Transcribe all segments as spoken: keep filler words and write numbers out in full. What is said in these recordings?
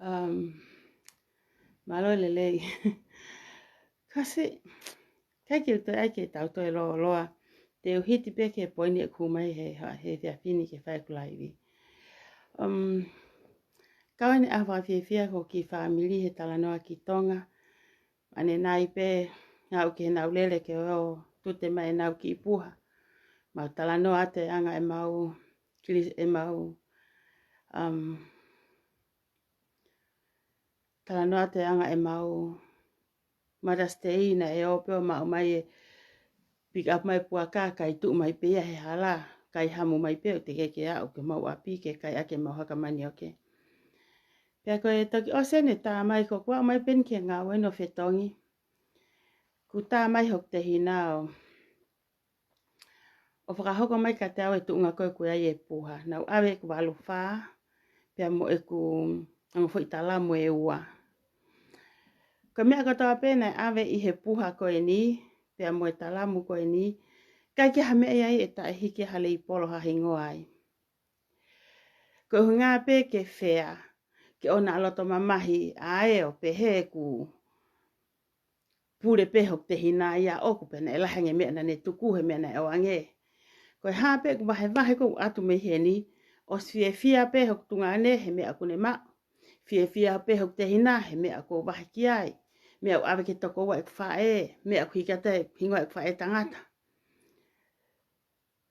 Um, mālō e lelei. Kasi, ʻikai ke u toe ʻai ke tau toe lōloa. Te u hiti pē ki he poini ʻoku hū mai he, he efiafi ni ke fai ʻeku laivi. Um, kau ʻeni ʻaho fakafiefia ko e kiʻi fāmili he talanoa ki Tonga. Ane nai pē ngāue ki heʻenau lele ke ō tute mai ʻenau kiʻi puha. Mau talanoa atu e anga ʻemau, kili ʻemau, um, talanoa atu e anga ʻemau Mother's Day naʻe ō pē ʻo maʻu mai e pick up mai puaka, kai tuʻu mai pē ia he hala, kai hamu mai pē ʻo teʻeki ke aʻu ki homau ʻapi ke kai ʻaki ʻemau haka manioke. Pea ko e toki ʻosi ʻeni e tā mai ko ʻeku aʻu mai pē ʻeni ki he ngāue ʻeni ʻo fetongi. Kuo tā mai hoku tehina ʻo, ʻo fakahoko mai kiate au e tuʻunga ko ē ʻoku ʻi ai e puha. Naʻá ku ʻave ʻeku valu fā, pea mo ʻeku ongo foʻi talamu ʻe ua. Ko e meʻa kotoa pē naʻe ʻave ʻi he puha ko ʻeni, pea mo e talamu ko ʻeni, ʻikai ke ha meʻa ia ʻe taʻehiki ha leipolo ha hingoa ai. Ko e ʻuhinga pē ke fea, ke ʻoua naʻa loto mamahi ʻa e ʻo pehē ʻoku pule pē hoku tehina ia ʻoʻoku pea naʻe lahi ange e meʻa naʻá ne tuku he meʻa naʻe ʻoange. Ko e hā pē ʻeku vahevahe ʻoku ou ʻatu mei heni, ʻosi fiefia pē hoku tuongaʻane he meʻa ʻoku ne maʻu. Fiefia pē hoku tehina he meʻa ʻoku ou vahe ki ai. Meʻa ʻoku ʻave ki he tokoua ʻeku faʻē, meʻa ʻoku hiki atu e hingoa ʻeku faʻē tangata.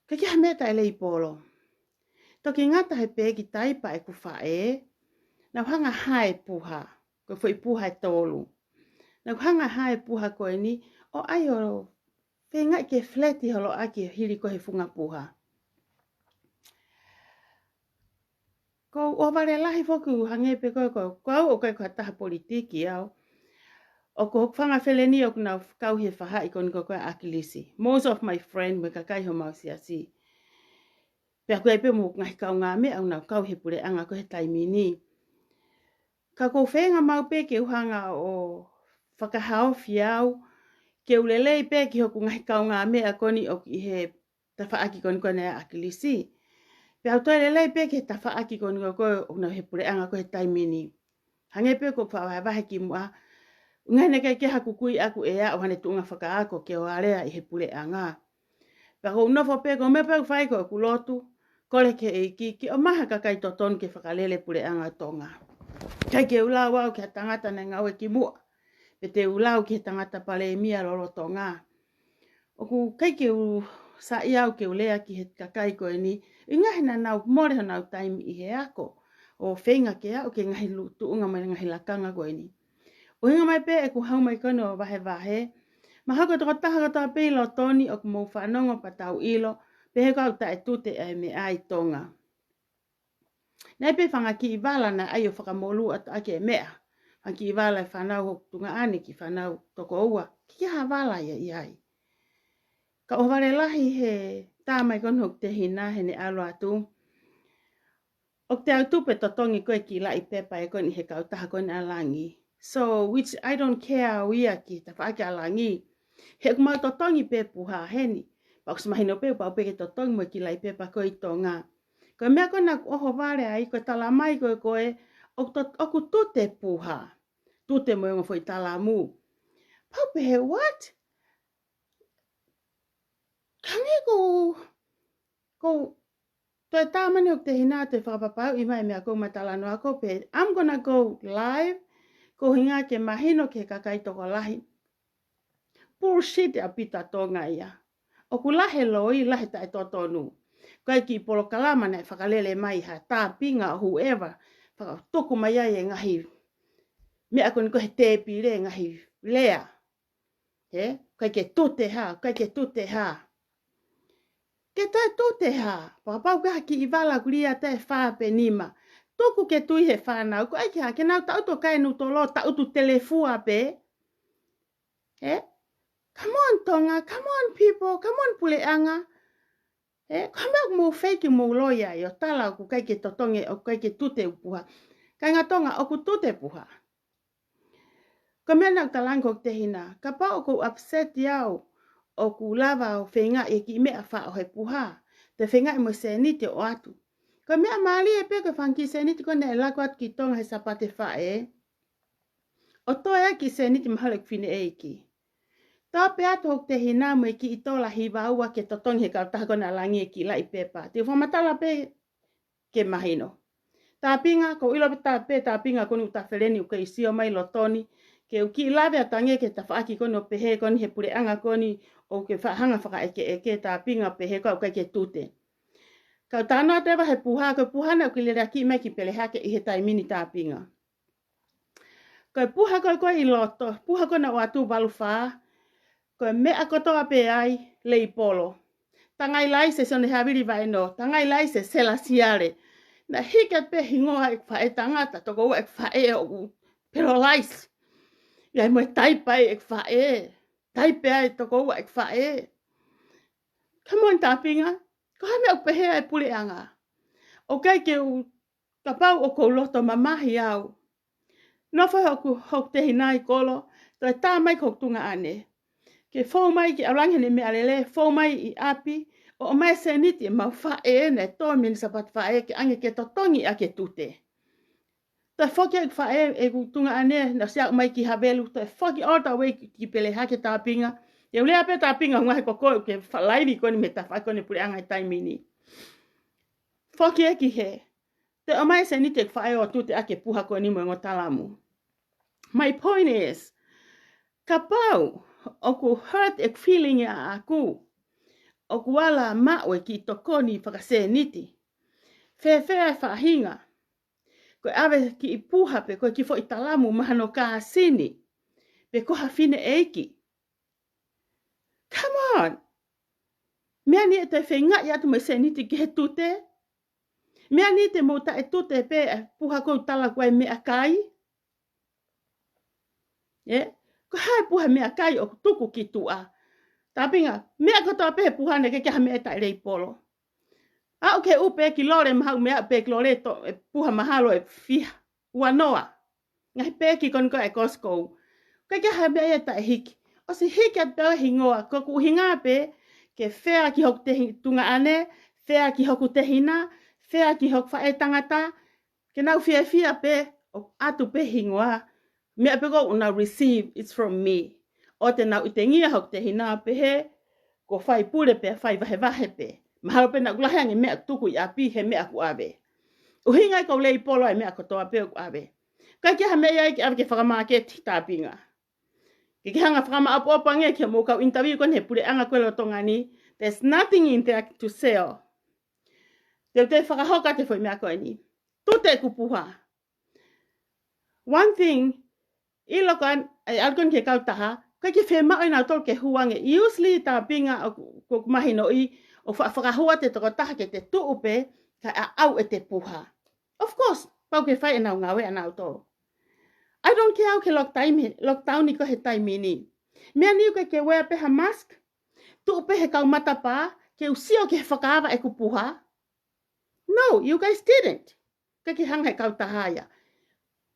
ʻIkai ke ha meʻa taʻeleipolo. Toki ngata he peeki taipa ʻeku faʻē, naʻá ku hanga ʻo hā e puha, ko e foʻi puha ʻe tolu. Naʻá ku hanga ʻo hā e puha ko ʻeni, ʻo ʻai ʻo feingaʻi ke flat holo ʻaki hili ko ē he funga puha. Ko ʻeku ʻohovale lahi foki ʻo hangē pē ko e, ko, ko au ʻoku ʻikai ko ha taha politiki au. ʻOku ou fanga feleni ʻoku nau kau he faʻahi ko ʻeni ko ē ʻa ʻAkilisi. Most of my friend mo e kakai homau siasi. Pea ʻoku ʻi ai pē mo e ngaahi kaungāmeʻa ʻoku nau kau he puleʻanga ko ē he taimi ni. Ka ʻoku ou feinga maʻu pē ke u hanga ʻo fakahaofi au, ke u lelei pē ki hoku ngaahi kaungāmeʻa ko ʻeni ʻoku ʻi he tafaʻaki ko ʻeni ko ē ʻa ʻAkilisi. Pea u toe lelei pē ki he tafaʻaki ko ʻeni ko ē ʻoku nau he puleʻanga ko ē he taimi ni. Hangē pē ko ʻeku faʻa vahevahe kimuʻa, ʻuhinga he naʻe ʻikai ke ʻi ai haku kui ʻaʻaku ʻe aʻu haʻane tuʻunga fakaako ke ō ʻo alea ʻi he puleʻanga. Pea ʻoku ou nofo pē, ko e meʻa pē ʻoku ou fai ko ʻeku lotu, kole ki he ʻEiki ke ʻomai ha kakai totonu ke fakalele e puleʻanga ʻo Tonga. ʻIkai ke u lau au ki ha tangata naʻe ngāue kimuʻa, pe te u lau ki he tangata palēmia lolotonga. ʻOku ʻikai ke u saiʻia au ke u lea ki he kakai ko ʻeni, ʻuhinga he naʻa nau mole honau taimi ʻi he ako, ʻo feinga ke aʻu ki he ngaahi lu-, tuʻunga mo e ngaahi lakanga ko ʻeni. ʻUhinga mai pē ʻeku haʻu mai ko ʻeni ʻo vahevahe, mahalo ko e tokotaha kotoa pē ʻi loto ni ʻoku mou fanongo pea tau ʻilo, pehē ko au taʻetute ʻa e meʻa ʻi Tonga. Naʻe ʻi ai pē fanga kiʻi vala naʻe ʻai ʻo fakamolū atu ʻaki e meʻa. Fanga kiʻi vala ʻa e fānau hoku tuongaʻane ki he fānau tokoua. ʻIkai ke ʻi ai ha vala ia ʻi ai. Ka ʻohovale lahi he tā mai ko ʻeni hoku tehina heʻene ʻalu atu, ʻoku te ʻautupe totongi ko ē e kiʻi laʻi pepa ʻe ko ʻeni he kautaha ko ʻeni ʻa Langi. So, which I don't care au ia ki he tafaʻaki ʻa Langi. He ʻoku mau totongi pē puha heni. Pea ʻoku mahino pē, pau pē ke totongi mo e kiʻi laʻi pepa ko ē ʻi Tonga. Ko e meʻa ko ē naʻá ku ʻohovale ai, ko e tala mai ko ē ko ē, ʻoku to-, ʻoku tute puha. Tute mo e ongo foʻi talamu. Pea u pehē, what? Hangē ko, ko, toe tā mai ʻeni hoku tehina ʻo toe fakapapauʻi mai e meʻa ʻoku ou talanoa ko ē pē, I'm gonna go live, ko e ʻuhinga ke mahino ki he kakai tokolahi. Bullshit ʻaupito ʻa Tonga ia. ʻOku lahi e loi, lahi e taʻetotonu. Ko e kiʻi polokalama naʻe fakalele mai ha tāpinga ʻo whoever, fakatuku mai ai e ngaahi meʻa ko ʻeni ko ē he tēpile, ngaahi lea. He, ʻikai ke tute ha, ʻikai ke tute ha. Ke toe tute ha, fakapapauʻi ha kiʻi vala ʻoku lī ʻa e fā pe nima. Tuku ke tui he fānau, ko e ʻai ke ha, ke nau taʻutu ʻo kai e nutolo, taʻutu telefua pē. He? Come on, Tonga, come on, people, come on, puleʻanga. He? Ko e hā e meʻa ʻoku mou fake mou loi ai, ʻo tala ʻoku ʻikai ke totongi, ʻoku ʻikai ke tute e puha. Kāinga Tonga, ʻoku tute e puha. Ko e meʻa naʻá ku talaange ki hoku tehina, kapau ʻoku ou upset au, ʻoku lava ʻo feingaʻi e kiʻi meʻa faʻo he puha, te u feingaʻi mo e sēniti ʻo ʻoatu. Ko e meʻa mālie pē ko e fanga kiʻi sēniti ko ē naʻe laku atu ki Tonga he Sāpate Faʻē, ʻo toe ai kiʻi sēniti mahalo ʻeku fineʻeiki. Toe pē atu hoku tehina mo e kiʻi tola hiva ua ke totongi he kautaha ko ē naʻa langi e kiʻi laʻi pepa. Te u fakamatala pē ke mahino. Tāpinga, ʻoku ou ʻilo pē tā pē Tāpinga ko eni ʻoku ta feleni ʻoku kei sio mai loto ni, ke u kiʻi lave atu ange ki he tafaʻaki ko eni ʻo pehē ko eni he puleʻanga ko eni ʻoku ke faʻa hanga fakaʻekeʻeke Tāpinga pehē ko ē ʻoku ʻikai ke tute. Kau talanoa atu leva he puha, ko e puha naʻe kiʻi lele ʻaki mai ki Pelehake ʻi he taimi ni Tāpinga. Ko e puha ko ē ko ē ʻi loto, puha ko ē naʻe ʻoatu valu fā, ko e meʻa kotoa pē ai, leipolo. Tangai laise Sione Havili Vaenō, tangai laise Sela Siale. Naʻe hiki atu pē hingoa ʻeku faʻē tangata, tokoua ʻeku faʻē ʻoku paralyze. ʻI ai mo e taipe ai ʻeku faʻē, taipe ai tokoua ʻeku faʻē. Come on Tāpinga, ko e hā e meʻa ʻoku pehē ai e puleʻanga? ʻOku ʻikai ke u, kapau ʻoku ou loto mamahi au, nofo hoku, hoku tehina ʻi kolo, toe tā mai ki hoku tuongaʻane. Ke fou mai ke ʻalu ange heʻene meʻalele, fou mai ʻi ʻapi, ʻo ʻomai e sēniti ʻemau faʻē naʻe tō mei he Sāpate Faʻē ke ʻange ke totongi ʻaki e tute. Toe foki ʻeku faʻē, ʻeku tuongaʻane, naʻe ʻosi aʻu mai ki Havelu, toe foki all the way ki, ki Pelehake Tāpinga. Te u lea pē Tāpinga, ʻuhinga he ko koe ʻoku ke faʻa laivi ko eni mei he tafaʻaki ko eni puleʻanga he taimi ni. Foki ē ki hē. Toe ʻomai e sēniti ʻeku faʻē ʻo tute ʻaki e puha ko eni mo e ongo talamu. My point is, kapau ʻoku hurt ʻeku feeling ʻaʻaku, ʻoku ala maʻu e kiʻi tokoni fakasēniti, fēfē e faʻahinga? Ko e ʻave kiʻi puha pe ko e kiʻi foʻi talamu maʻa hono kāsini, pe ko ha fineʻeiki. Come on. Meʻa ni ʻe toe feingaʻi atu mo e sēniti ki he tute. Meʻa ni te mou taʻetute pē e puha ʻoku ou tala ko e meʻakai. ʻE, ko e hā e puha meʻakai ʻoku tuku ki tuʻa? Tāpinga, meʻa kotoa pē he puha naʻe ʻikai ke ʻi ai ha meʻa ʻe taʻeleipolo. Aʻu ki he ʻū pē ki lole, mahalo meʻa pē ki lole to, e puha mahalo ʻe fiha, ua noa. Ngaahi peki ko eni ko ē ʻa e Costco. ʻIkai ke ʻi ai ha meʻa ia ʻe taʻehiki. ʻOsi hiki atu pē ʻa e hingoa, ko ʻeku ʻuhinga pē ke fea ki hoku tehi-, tuongaʻane, fea ki hoku tehina, fea ki hoku faʻē tangata, ke nau fiefia pē, ʻoatu pē hingoa, meʻa pē ʻoku nau receive, it's from me. ʻOua te nau ʻitengia hoku tehina pehē, ko e fai pule pē, fai vahevahe pē. Mahalo pē naʻa ku lahi ange meʻa tuku ʻi ʻapi he meʻa ʻoku ʻave. ʻUhinga ia ʻoku ou leipolo e meʻa kotoa pē ʻoku ʻave. ʻIkai ke ʻi ai ha meʻa ia ke ʻave ke fakamāketi Tāpinga. Ke ke hanga fakamaʻopoʻopo ange ki hoʻomou kau interview ko eni he puleʻanga ko ē lolotonga ni. There's nothing in there to sell. Te u toe fakahoko atu e foʻi meʻa ko eni. Tute ʻeku puha. One thing, ʻilo ko ē, ʻe ʻalu ko eni ki he kautaha, ʻikai ke fiemaʻu ʻe nautolu ke hū ange. Usually Tāpinga ʻoku, ʻoku mahinoʻi, ʻoku faʻa fakahū atu e tokotaha ke te tuʻu pē, kae ʻaʻau ʻete puha. Of course, pau ke fai ʻenau ngāue ʻanautolu. I don't care ʻoku ke lockdown, lockdown ʻi ko ē he taimi ni. Meʻa ni ʻoku ʻikai ke wear pē ha mask, tuʻu pē he kau matapā, ke u sio ki he fakaava ʻeku puha. No, you guys didn't. ʻIkai ke hanga he kautaha ia.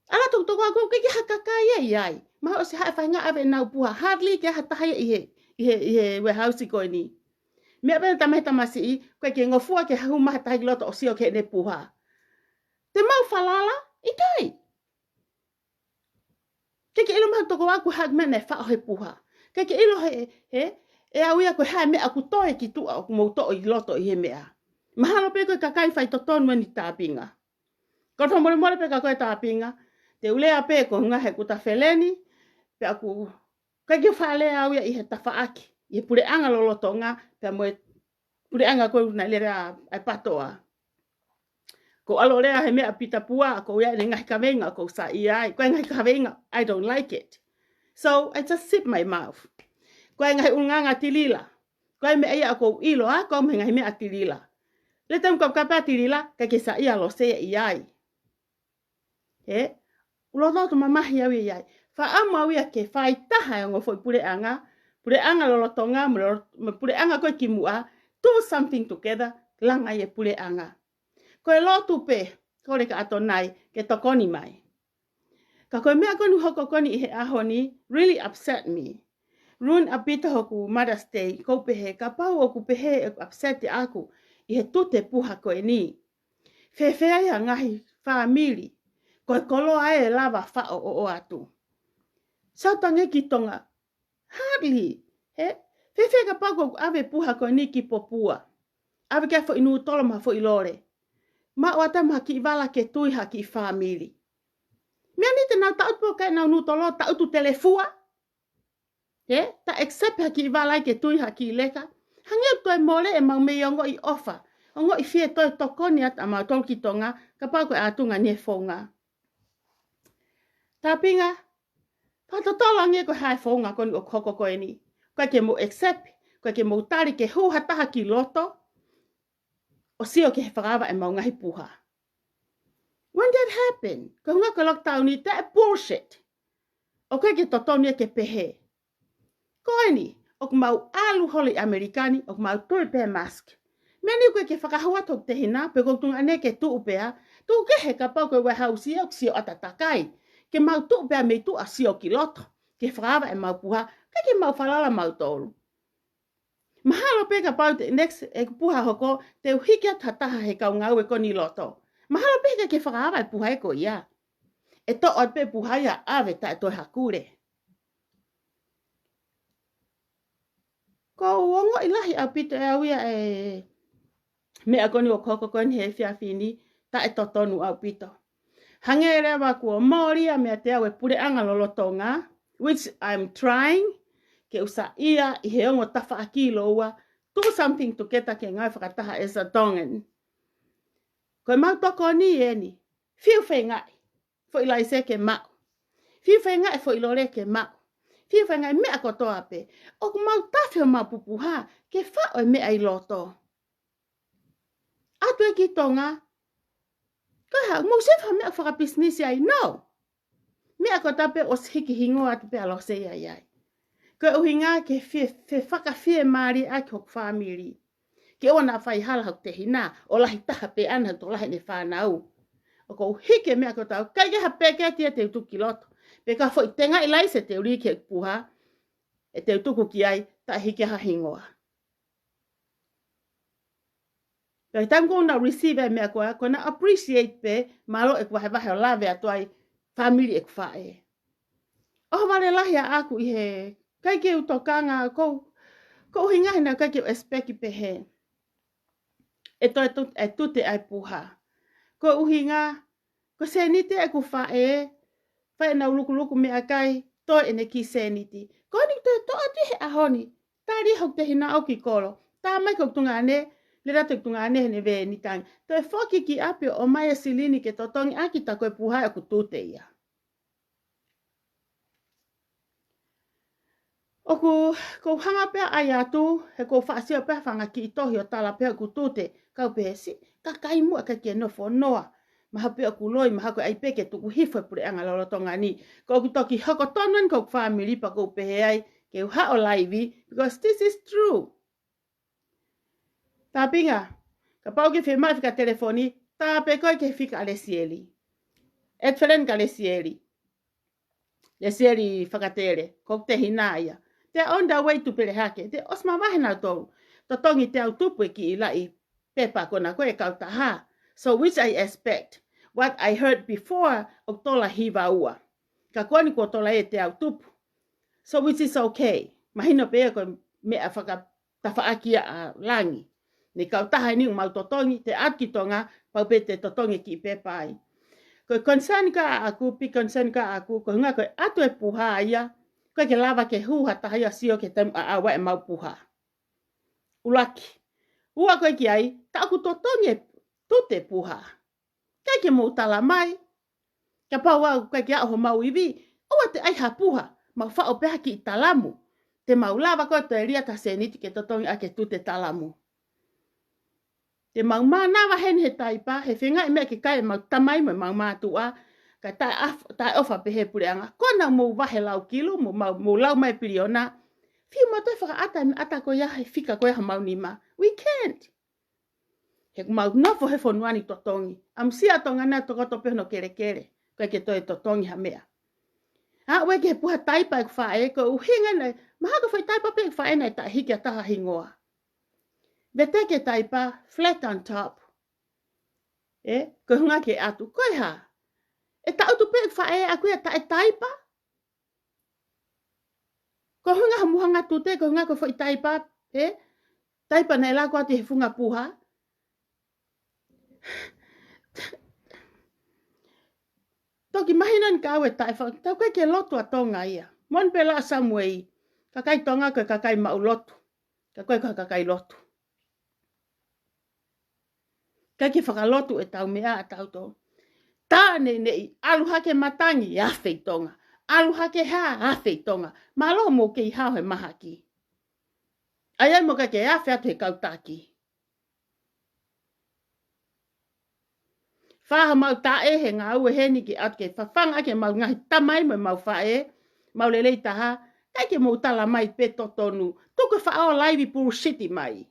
ʻAlu atu tokoua ʻoku ʻikai ke ʻi ai ha kakai ia ʻi ai. Mahalo ʻosi haʻu e faʻahinga ʻave ʻenau puha. Hardly ke ʻi ai ha taha ia ʻi he, ʻi he, ʻi he warehouse ko eni. Meʻa pē ʻa e tama he tamasiʻi, ʻoku ʻikai ke ngofua ke haʻu mai ha taha ki loto ʻo sio ki heʻene puha. Te mau falala, ʻikai. ʻIkai ke ʻilo mai tokoua ʻoku hā e meʻa naʻe faʻo he puha. ʻIkai ke ʻilo he, he, ʻe au ia ko e hā e meʻa ʻoku toe ki tuʻa ʻoku mou toʻo ʻi loto ʻi he meʻa. Mahalo pē ko e kakai faitotonu eni Tāpinga. Ko e fakamolemole pē kia koe Tāpinga, te u lea pē ko e ʻuhinga he ʻoku ta feleni, pea ʻoku ʻikai ke faʻa lea au ia ʻi he tafaʻaki, ʻi he puleʻanga lolotonga, pea mo e puleʻanga ko ē naʻe lele ai ʻa e PTOA. ʻOku ou ʻalu ʻo lea he meʻa Pita Pua, ʻoku ʻi ai ʻene ngaahi kaveinga ʻoku ou saiʻia ai. Ko e ngaahi kaveinga, I don't like it. So, I just zip my mouth. Ko e ngaahi ʻulungaanga Tilila. Ko e meʻa ia ʻoku ou ʻilo ʻaʻaku mo e ngaahi meʻa Tilila. Lele taimi kapakapa Tilila, ʻikai ke saiʻia Lose ia ʻi ai. He, ʻoku ou loto mamahi au ia ʻi ai. Fakaʻamu au ia ke fai taha e ongo foʻi puleʻanga, puleʻanga lolotonga, mo lolo-, mo e puleʻanga ko ē kimuʻa, do something together, langa ia e puleʻanga. Ko e lotu pē, kole kia ʻAtonai, ke tokoni mai. Ka ko e meʻa ko eni ʻoku hoko ko eni ʻi he ʻaho ni, really upset me. Ruin ʻaupito hoku Mother's Day, ʻoku ou pehē, kapau ʻoku pehē ʻoku upset ʻaʻaku, ʻi he tute puha ko eni. Fēfē ai ha ngaahi fāmili ko e koloa ē ʻe lava faʻo ʻo ʻoatu? Sau ange ki Tonga. Hardly. He fēfē kapau ʻoku ʻave puha ko eni ki Popua, ʻave ki ai foʻi nūtolo mo ha foʻi lole, maʻu atu mo ha kiʻi vala ke tui ha kiʻi fāmili. Meʻa ni te nau taʻutu pē ʻo kai ʻenau nūtolo, taʻutu telefua. He ta accept ha kiʻi vala ai ke tui ha kiʻi leka. Hangē ʻoku toe mole ʻemau mei ongoʻi ʻofa, ongoʻi fie toe tokoni atu ʻamautolu ki Tonga, kapau ko e ʻatunga ni e founga. Tāpinga, fakatotolo ange ko e hā e founga ko eni ʻoku hoko ko eni. ʻOku ʻikai ke mou accept, ʻoku ʻikai ke mou tali ke hū ha taha ki loto ʻo sio ki he fakaava ʻemau ngaahi puha. When that happen, ko e ʻuhinga ko e lockdown ni, that bullshit. ʻOku ʻikai ke totonu ia ke pehē. Ko eni, ʻoku mau ʻalu holo ʻi ʻAmelika ni, ʻoku mau tuli pē mask. Meʻa ni ʻoku ʻikai ke fakahua atu hoku tehina, pe ko e tuʻunga ʻene ke tuʻu pē ā, tuʻu kehe kapau ko e warehouse ia ʻoku sio ʻatā takai. Ke mau tuʻu pē ā mei tuʻa sio ki loto, ke fakaava ʻemau puha, ʻikai ke mau falala mautolu. Mahalo pē kapau te next ʻeku puha hoko, te u hiki atu ha taha he kau ngāue ko eni loto. Mahalo pē ʻikai ke fakaava e puha ē ko ia. ʻE toʻo atu pē puha ia ʻave taʻe toe hakule. Ko u ongoʻi lahi ʻaupito ʻe au ia e meʻa ko eni ʻoku hoko ko eni he efiafi ni, taʻe totonu ʻaupito. Hangē leva kuo mōlia meiate au e puleʻanga lolotonga, which I'm trying, ke u saiʻia ʻi he ongo tafaʻaki lōua, do something together ke ngāue fakataha as a Tongan. Ko ʻemau tokoni eni, fiu feingaʻi foʻi laise ke maʻu. Fiu feingaʻi foʻi lole ke maʻu. Fiu feingaʻi meʻa kotoa pē. ʻOku mau tafe homau pupuha ke faʻo e meʻa ʻi loto. ʻAtu ē ki Tonga, ko e hā, mou sio ha meʻa fakapisinisi ai, no. Meʻa kotoa pē ʻosi hiki hingoa atu pē ʻa Lose ia ai. Ko e ʻuhinga ke fie, fefakafiemālieʻaki hoku fāmili. Ke ʻoua naʻa fai hala hoku tehina, ʻo lahi taha pē ʻana hoku tokolahi ʻene fānau. ʻOku ou hiki e meʻa kotoa, ʻikai ke ha peketi ia te u tuku ki loto. Pe ko ha foʻi tengaʻi laise te u lī ki he puha, ʻe te u tuku ki ai, taʻe hiki ha hingoa. Pea taimi ko ē ʻoku nau receive e meʻa ko ē, ko ʻenau appreciate pē, mālō ʻeku vahevahe ʻo lave atu ai, fāmili ʻeku faʻē. ʻOhovale lahi ʻaʻaku ʻi he ʻikai ke u tokanga, ko u, ko e ʻuhinga he naʻe ʻikai ke u expect pehē. ʻE toe tu-, ʻe tute ai puha. Ko e ʻuhinga, ko e sēniti ʻeku faʻē, fai ʻenau lukuluku meʻakai, toe ʻene kiʻi sēniti. Ko eni toe toʻo atu he ʻaho ni, tali hoku tehina ʻo ki kolo. Tā mai ko e tuʻunga ʻene, lele atu ki he tuʻunga ʻene heʻene veni tangi. Toe foki ki ʻapi ʻo ʻomai e silini ke totongi ʻaki tā ko e puha ʻoku tute ia. ʻOku, ko u hanga pē ʻai atu, he ko u faʻa sio pē ha fanga kiʻi tohi ʻo tala pē ʻoku tute, kau pehē siʻi, kakai muʻa ʻikai ke nofo noa. Mahalo pē ʻoku loi, mahalo ko e ʻai pē ke tuku hifo e puleʻanga lolotonga ni. Ko ʻeku toki hoko tonu eni ko hoku fāmili pea ko u pehē ai, ke u haʻo laivi, because this is true. Tāpinga, kapau ʻoku ke fiemaʻu fika telefoni, tā pē koe ki he fika ʻa Lesieli. Ed Felen ka Lesieli. Lesieli Fakatele, ko hoku tehina ia. They're on their way to Pelehake. They're ʻosi mavahe nautolu. Totongi te au tupu e kiʻi laʻi pepa ko ena ko e kautaha. So which I expect. What I heard before, ʻoku tola hiva ua. Ka ko eni kuo tola ʻe te au tupu. So which is okay. Mahino pē ia ko e meʻa faka-, tafaʻaki ʻa Langi. Ne kautaha eni ʻoku mau totongi, te ʻatu ki Tonga, pau pē te totongi kiʻi pepa ai. Ko e concern ko ē ʻaʻaku, big concern ko ē ʻaʻaku, ko e ʻuhinga ko e ʻatu e puha ia, ʻoku ʻikai ke lava ke hū ha taha ia sio ki he taimi ʻaʻau ʻemau puha. ʻUluaki. Ua ko ē ki ai, tā ʻoku totongi e tute puha. ʻIkai ke mou tala mai. Kapau ʻoku ʻikai ke aʻu homau ivi, ʻoua te ʻai ha puha, mau faʻo pē ha kiʻi talamu. Te mau lava ko ē toe lī atu ha sēniti ke totongi ʻaki e tute talamu. Te mau mānava heni he taipa, he feingaʻi meʻa ke kai ʻemau tamai mo ʻemau mātuʻa, ka taʻe af-, taʻeʻofa pē he puleʻanga. Ko ena mou vahe lau kilu, mou, mou, mou lau mai piliona. Fiu mau toe fakaʻata e meʻa ʻata ko ia he fika ko ia homau nima. We can't. He ʻoku mau nofo he fonua ni totongi. ʻAmusia Tonga na tokoto pē hono kelekele. ʻIkai ke toe totongi ha meʻa. Aʻu ē ki he puha taipa ʻeku faʻē, ko e ʻuhinga naʻe, mahalo ko e foʻi taipa pē ʻeku faʻē naʻe taʻe hiki ha taha hingoa. Veteki e taipa, flat on top. Ē, ko e hunga ke ʻatu, ko e hā? ʻE taʻutu pē faʻē ʻaku ia taʻe taipa. Ko e hunga ha muhanga tute, ko e hunga ko e foʻi taipa, ē? Taipa naʻe lako atu he funga puha. Toki mahino ni kau e taʻe fa-, tau kai ke lotu ʻa Tonga ia. Mon pe la Samuei, kakai Tonga ko e kakai maʻu lotu. Ka ko e ka-, kakai lotu. Kai ke fakalotu e tau meʻa ʻa tau tō. Tā nei nei, ʻalu hake matangi, afe ʻi Tonga. ʻAlu hake hā, afe ʻi Tonga. Mālō mo kei hao he mahaki. ʻAi ai mo kai ke afe atu he kau taki. Faha mau taʻe he ngāue heni ke ʻatu ke fafanga ke mau ngaahi tamai mo e mau faʻē, mau lelei taha, kai ke mau tala mai pe totonu, tuku e faʻo laivi pulu siti mai.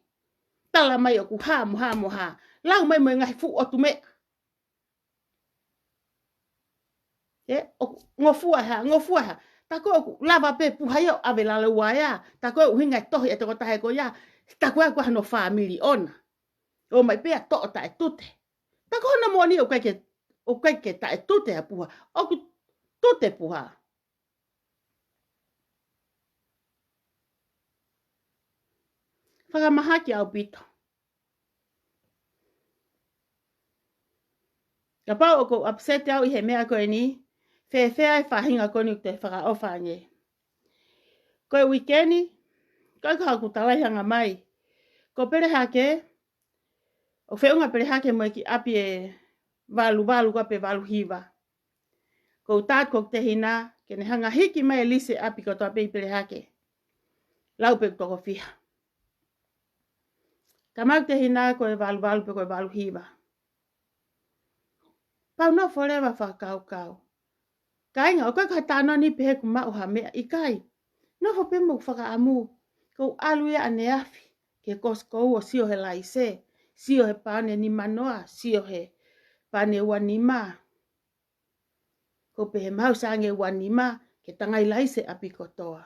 Tala mai ʻoku hā mo hā mo hā, lau mai mo e ngaahi fuʻu ʻotu meʻa. Ē, ʻoku ngofua hā, ngofua hā. Tā ko ē ʻoku lava pē puha ia ʻo ʻave lalo ua ea. Tā ko ē ʻuhinga e tohi e tokotaha ko ia. Tā ko ē ʻoku hano fāmili ʻona. ʻO mai pea toʻo taʻe tute. Tā ko hono moʻoni ʻoku ʻikai ke, ʻoku ʻikai ke taʻe tute ʻa puha. ʻOku tute puha. Fakamahaki ʻaupito. Kapau ʻoku ou upset au ʻi he meʻa ko eni, fēfē e faʻahinga ko eni ʻoku te fakaʻofa ange. Ko e uike ni, ko e ka ʻoku talai hanga mai. Ko Pelehake, ʻoku feʻunga Pelehake mo e kiʻi ʻapi ʻe valu valu ka pe valu hiva. Ko u tātu ko te hina, ke ne hanga hiki mai e lisi ʻapi kotoa pē ʻi Pelehake. Lau pe toko fiha. Tamau te hina ko e valu valu pe ko e valu hiva. Pau nofo leva fakakaukau. Kāinga, ʻoku ʻikai ko ha tānaki pē he ʻoku maʻu ha meʻa ʻikai. Nofo pē mo fakaʻamu. Ko u ʻalu ia ʻaneafi. Ke Costco ʻo sio he laise. Sio he pane nima noa. Sio he pane ua nima. Ko pehē mau sange ua nima ke tangai laise ʻapi kotoa.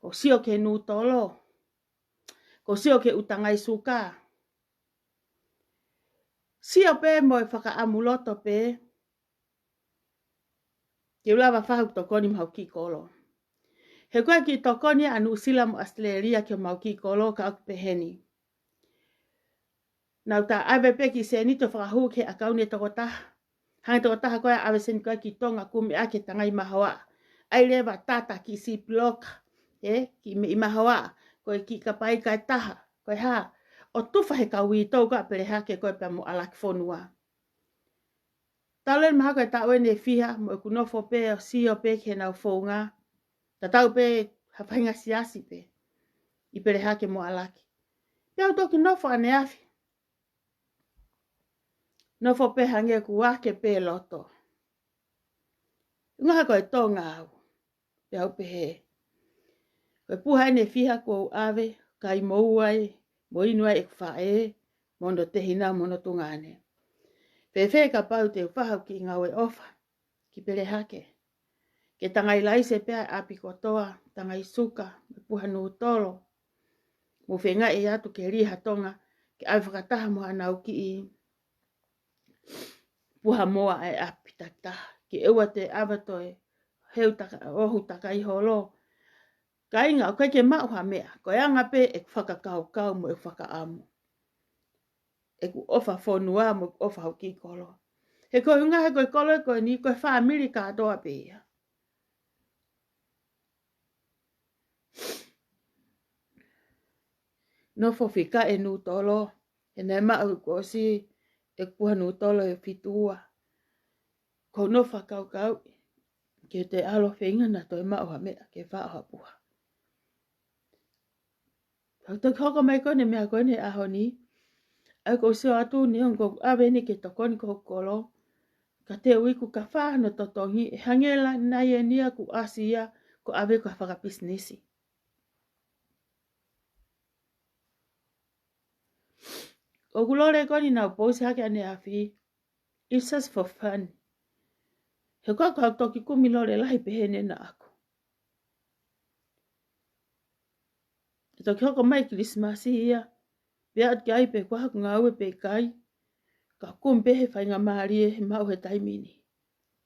Ko sio ke nūtolo. Ko sio ke u tangai suka. Sio pē mo e fakaʻamu loto pē. Ke u lava fahu tokoni mau kiʻi kolo. He ko e kiʻi tokoni ʻa Nuʻusila mo ʻAositelēlia ke mau kiʻi kolo ka ʻoku peheni. Nau tā ʻave pē kiʻi sēniti ʻo fakahū ki he ʻakauni e tokotaha. Hanga tokotaha ko ē ʻave sēniti ko ē ki Tonga kumi ʻaki e tangai mahoa. ʻAi leva tata kiʻi sipiloka. Ē, kiʻi meʻi mahoa. Ko e kiʻi kapai kae taha. Ko e hā. ʻO tufa he kau uitou ka Pelehake ko ē pea mo ʻAlaki fonua. Talu eni mahalo ko e taʻu eni ʻe fiha, mo ʻeku nofo pē ʻo sio pē ki heʻenau founga. Tatau pē ha faʻahinga siasi pē. ʻI Pelehake mo ʻAlaki. Pea u toki nofo ʻaneafi. Nofo pē hangē ʻoku ake pē loto. Ngaha ko e Tonga au. Pea u pehē. Ko e puha eni ʻe fiha kuo u ʻave, kai moua ai, mo inu ai ʻeku faʻē, mo hono tehina, mo hono tuongaʻane. Fēfē kapau te u fahu kiʻi ngāue ʻofa, ki Pelehake. Ke tangai laise pē ʻa e ʻapi kotoa, tangai suka, mo e puha nūtolo. Mo fengaʻi atu ke lī ha Tonga, ke ʻave fakataha mo hanau kiʻi puha moa e ʻapi takitaha. Ke ʻoua te ʻave toe heu taka, ohu takai holo. Kāinga, ʻoku ʻikai ke maʻu ha meʻa. Ko e anga pē ʻeku fakakaukau mo ʻeku fakaʻamu. ʻEku ʻofa fonua mo ʻeku ʻofa hoku kiʻi kolo. He ko e ʻuhinga he ko e kolo ko eni ko e fāmili kātoa pē ia. Nofo fika e nūtolo, he naʻe maʻu kuo ʻosi ʻeku puha nūtolo ʻe fitu ua. Ko hono fakakaukau, ke te ʻalu feinga naʻa toe maʻu ha meʻa ke faʻo ha puha. Ka toki hoko mai ko eni meʻa ko eni ʻaho ni, ʻa ia ko u sio atu ni ʻoku ou ʻave ni ke tokoni ki hoku kolo, ka te u iku ka fā hono totongi, ʻe hangē la nai eni ia kuo ʻasi ia, ko e ʻave ko e fakapisinisi. ʻOku lole ko eni naʻa u pousi hake ʻaneafi, it's just for fun. He ko e ka toki kumi lole lahi pē heni naʻaku. ʻE toki hoko mai Kilisimasi ia, pea ʻoku ʻikai pē ko haku ngāue pe ʻikai. Ka kumi pē he faingamālie he maʻu he taimi ni.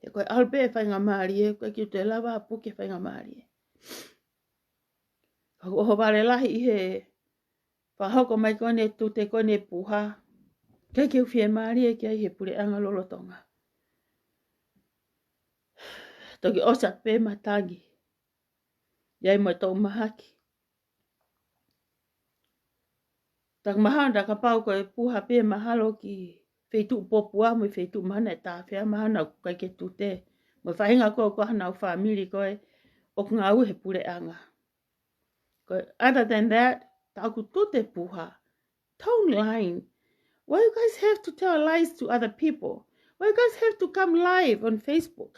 He ko e ʻalu pē he faingamālie, ko e kiu te lava ʻo puke he faingamālie. Ka ʻoku ʻohovale lahi ʻi he fakahoko mai ko eni e tute ko eni e puha. ʻIkai ke u fiemālie ki ai he puleʻanga lolotonga. Toki ʻosi atu pē matangi. ʻI ai mo e toʻu mahaki. Taku mahalo kapau ko e puha pē mahalo ki feituʻu popua mo e feituʻu mahalo ʻe tāfea mahalo ʻoku ʻikai ke tute. Mo e faʻahinga ko ē ʻoku ʻi ai haʻanau fāmili ko ē ʻoku ngāue he puleʻanga. Ko e, other than that, tā ʻoku tute puha. Tone line. Why you guys have to tell lies to other people? Why you guys have to come live on Facebook?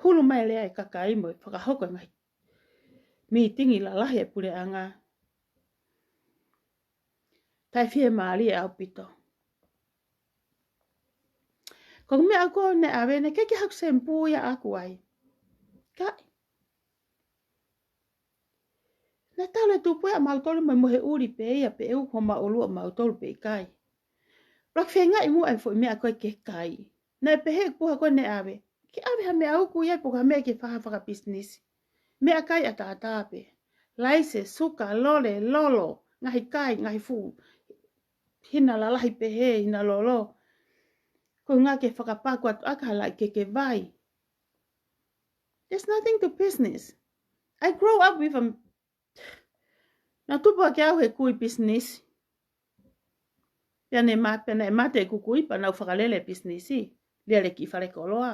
Hulu mai lea e kakai mo e fakahoko e ngaahi mītingi lalahi e puleʻanga. Taʻe fiemālie ʻaupito. Ko e meʻa ko ē ne ʻave ne ke ke haku sempū ia ʻaku ai. Ka naʻe tau le tupu ia mautolu mai mo e ʻuli pē ia pe ʻe uku homau ʻolunga mautolu pe ʻikai. Pea ke feingaʻi muʻa e foʻi meʻa ko ē ke kai. Naʻe pehē ʻe he puha ko ē ne ʻave, ke ʻave ha meʻa uku ia pe ko ha meʻa ke fai ha fakapisinisi. Meʻakai ʻataʻatā pē. Laise, suka, lole, lolo, ngaahi kai, ngaahi fuʻu hina lalahi pehē, hina lolo. Ko e ʻuhinga ke fakapaku atu ʻaki ha laʻi keke vai. There's nothing to business. I grow up with a, naʻe tupu ʻaki au he kui pisinisi. Pea ne ma-, pea naʻe mate ʻeku kui pea naʻá ku fakalele e pisinisi. Lele ki falekoloa.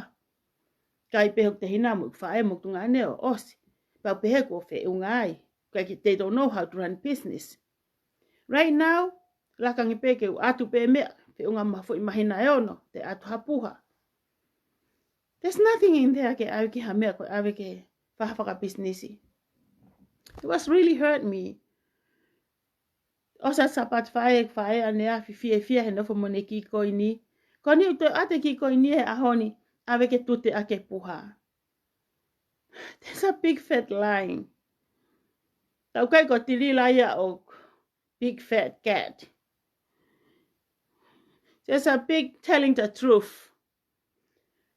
Kai pē hoku tehina mo ʻeku faʻē mo ʻeku tuongaʻane ʻo ʻosi. Pea u pehē kuo feʻunga ai. ʻIkai ke, they don't know how to run business. Right now, laka ange pē ke u ʻatu pē meʻa, feʻunga mo ha foʻi māhina ʻe ono, te u ʻatu ha puha. There's nothing in there ke ʻave ki ha meʻa ko e ʻave ke fai ha fakapisinisi. It was really hurt me. ʻOsi ʻa e Sāpate Faʻē, faʻē ʻaneafi fiefia he nofo mo ʻene kiʻi koini. Ko eni ʻoku toe ʻoatu e kiʻi koini he ʻaho ni, ʻave ke tute ʻaki e puha. There's a big fat lie. Tau kai ko Tilila ia ʻo big fat cat. There's a big telling the truth.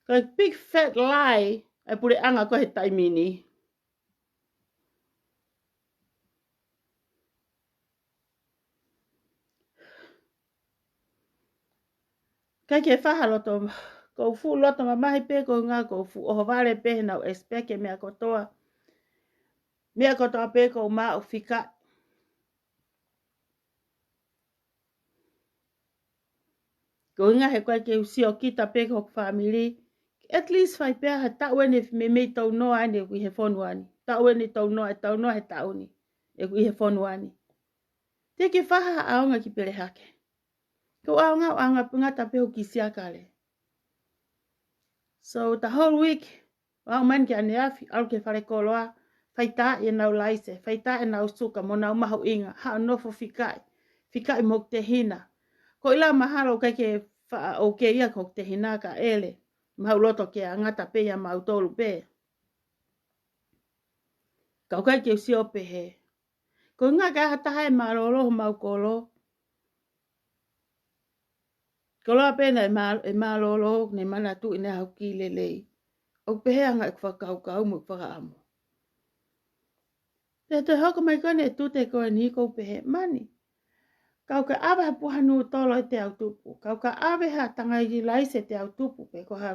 Ko e big fat lie ʻa e puleʻanga ko ē he taimi ni. ʻIkai ke faha loto, ʻoku ou fuʻu loto mamahi pē ko e ʻuhinga ʻoku ou fuʻu ʻohovale pē heʻenau expect e meʻa kotoa. Meʻa kotoa pē ʻoku ou maʻu fika. Ko e ʻuhinga he ʻoku ʻikai ke u sio kita pē ki hoku fāmili. At least fai pē ha taʻu ʻeni meimei tau noa ʻeni ʻoku ʻi he fonua ni. Taʻu ʻeni tau noa, tau noa he taʻu ni ʻoku ʻi he fonua ni. Te ke faha ʻaonga ki Pelehake. Ko e ʻaonga, ʻaonga pē ngata pē hoku kiʻi siakale. So the whole week, ʻalu mai ʻeni ki ʻaneafi, ʻalu ki falekoloa, fai tā ʻenau laise, fai tā ʻenau suka mo ʻenau mahuʻinga, haʻu ʻo nofo fikaʻi, fikaʻi mo hoku tehina. Ko e ʻilo mahalo ʻikai ke faʻa ʻoku ʻi ai hoku tehina ka ʻele, mahalo loto ke ngata pē ia mautolu pē. Ka ʻoku ʻikai ke u sio pehē. Ko e ʻuhinga ka ha taha ʻe mālōlō homau kolo. Koloa pē naʻe mā-, ʻe mālōlō, ne manatuʻi naʻe haʻu ki lelei. ʻOku pehē ʻa e ngaahi fakakaukau mo e fakaʻamu. Te te hoko mai ko eni e tute ko eni ʻoku ou pehē mani. Kau ka ʻave ha puha nūtolo ʻe teau tupu. Kau ka ʻave ha tangai laise ʻe teau tupu. Pe ko ha